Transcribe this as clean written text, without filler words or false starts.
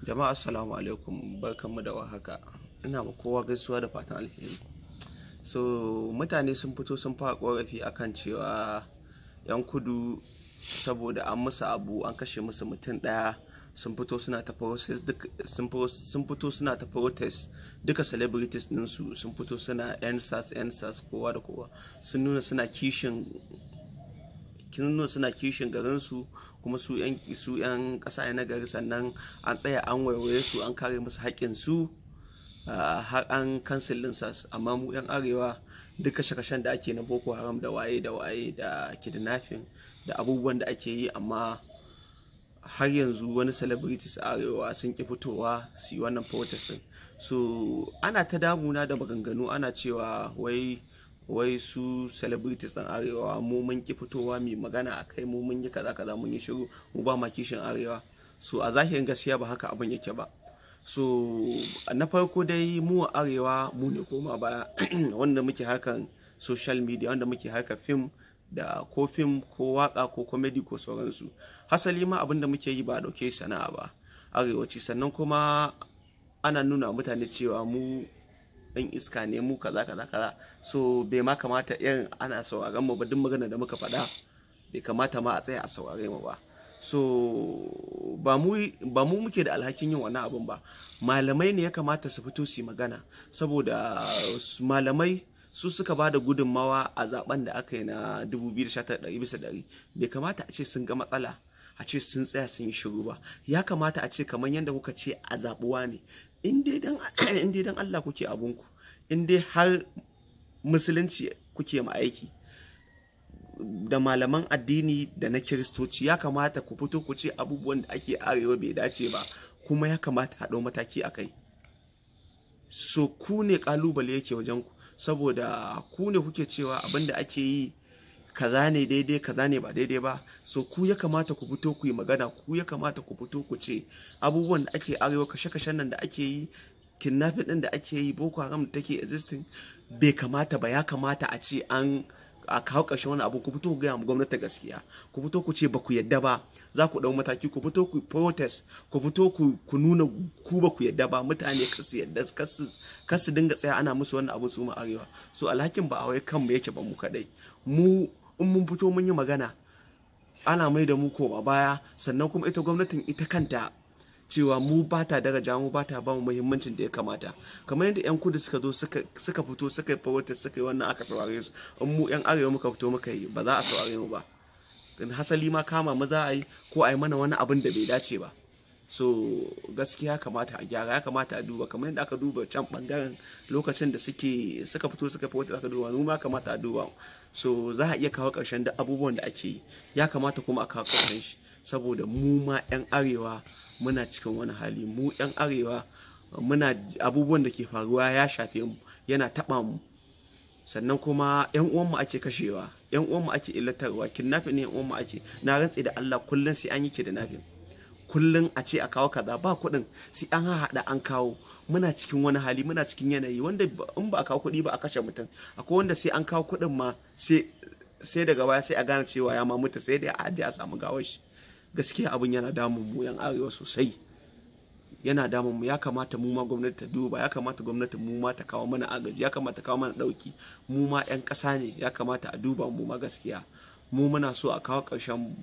Jama'a, assalamu alaikum, barkanmu da warhaka. Ina ma kowa gaisuwa da fatan alheri. So mutane sun fito sun fara korafi akan cewa 'yan kudu, saboda an musu abu, an kashe musu mutum ɗaya, sun fito suna ta protest duk, sun fito suna ta protest duka. Celebrities ɗinsu sun fito suna EndSARS, EndSARS, kowa da kowa sun nuna suna kishin, kin nuna suna kishin garinsu, kuma su 'yan ƙasa na gari. Sannan an tsaya an waiwaye su, an kare musu haƙƙinsu, har an cancel ɗin SARS. Amma mu 'yan arewa, duk kashe-kashen da ake na Boko Haram da waye da waye da kidnapping da abubuwan da ake yi, amma har yanzu wani celebrities a arewa sun ki fitowa su yi wannan protest din. So ana ta damuna da maganganu, ana cewa wai wai su celebrities ɗin arewa, mu mun ki fitowa mai magana a kai, mu mun yi kaza kaza, mun yi shiru, mu ba ma kishin arewa. So a zahirin gaskiya ba haka abin yake ba. So na farko dai, mu a arewa mu ne koma baya, wanda muke harkan social media, wanda muke harkar fim da ko fim ko waka ko comedy ko sauransu. Hasali ma abin da muke yi ba a dauke sana'a ba arewaci. Sannan kuma ana nuna mutane cewa mu ɗan iska ne, mu kaza kaza kaza. So bai ma kamata irin ana sauraron mu ba. Duk magana da muka faɗa, bai kamata ma a tsaya a saurare mu ba. So ba mu muke da alhakin yin wannan abun ba. Malamai ne ya kamata su fito su yi magana, saboda malamai su suka ba da gudunmawa a zaben da aka yi na 2019 100%. Bai kamata a ce sun ga matsala, a ce sun tsaya sun yi shiru ba. Ya kamata a ce kamar yadda kuka ce a zaɓuwa ne, in dai dan Allah kuke abunku, in dai har musulunci kuke ma aiki, da malaman addini da na kiristoci, ya kamata ku fito ku ce abubuwan da ake arewa bai dace ba, kuma ya kamata a ɗau mataki a kai. So ku ne kalubale yake wajen ku, saboda ku ne kuke cewa abin da ake yi kaza ne daidai, kaza ne ba daidai ba. So ku ya kamata ku fito ku yi magana, ku ya kamata ku fito ku ce abubuwan da ake arewa, kashe-kashen nan da ake yi, kidnapping din da ake yi, Boko Haram da take existing, bai kamata ba. Ya kamata a ce an a kawo ƙarshen wani abu. Ku fito ku gaya mu gwamnati gaskiya, ku fito ku ce ba ku yadda ba, za ku ɗau mataki. Ku fito ku protest, ku fito ku nuna ku ba ku yadda ba, mutane kar su yadda, kar su dinga tsaya ana musu wannan abun su ma arewa. So alhakin ba a wai kanmu yake ba mu kadai. Mu in mun fito mun yi magana, ana mai da mu koma baya. Sannan kuma ita gwamnatin ita kanta cewa mu ba ta daraja mu, ba ta ba mu muhimmancin da ya kamata. Kamar yadda 'yan kudu suka zo suka fito suka yi protest, suka yi wannan, aka saurare su, in mu 'yan arewa muka fito muka yi, ba za a saurare mu ba. Hasali ma kama mu za a yi ko a yi mana wani abin da bai dace ba. So gaskiya kamata a gyara, ya kamata a duba kamar yadda aka duba can bangaren lokacin da suka fito suka fito aka duba mu ma, kamata a duba. So za a iya kawo ƙarshen duk abubuwan da ake yi. Ya kamata kuma a kawo ƙarshen shi, saboda mu ma 'yan arewa muna cikin wani hali. Mu 'yan arewa muna abubuwan da ke faruwa ya shafe mu, yana taɓa mu. Sannan kuma 'yan uwanmu ake kashewa, 'yan uwanmu ake illatarwa, kidnapping ne 'yan uwanmu ake. Na rantse da Allah, kullum sai an yi kidnapping. Kullum a ce a kawo kaza, ba kuɗin, sai an haɗa an kawo. Muna cikin wani hali, muna cikin yanayi wanda in ba a kawo kuɗi ba, a kashe mutum. Akwai wanda sai an kawo kuɗin ma, sai daga baya sai a gane cewa ya ma mutu, sai dai a ajiye a samu gawar shi. Gaskiya abin yana damun mu yan arewa sosai, yana damun mu. Ya kamata mu ma gwamnati ta duba, ya kamata gwamnati mu ma ta kawo mana agaji, ya kamata kawo mana dauki. Mu ma yan ƙasa ne, ya kamata a duba mu ma. Gaskiya mu muna so a kawo ƙarshen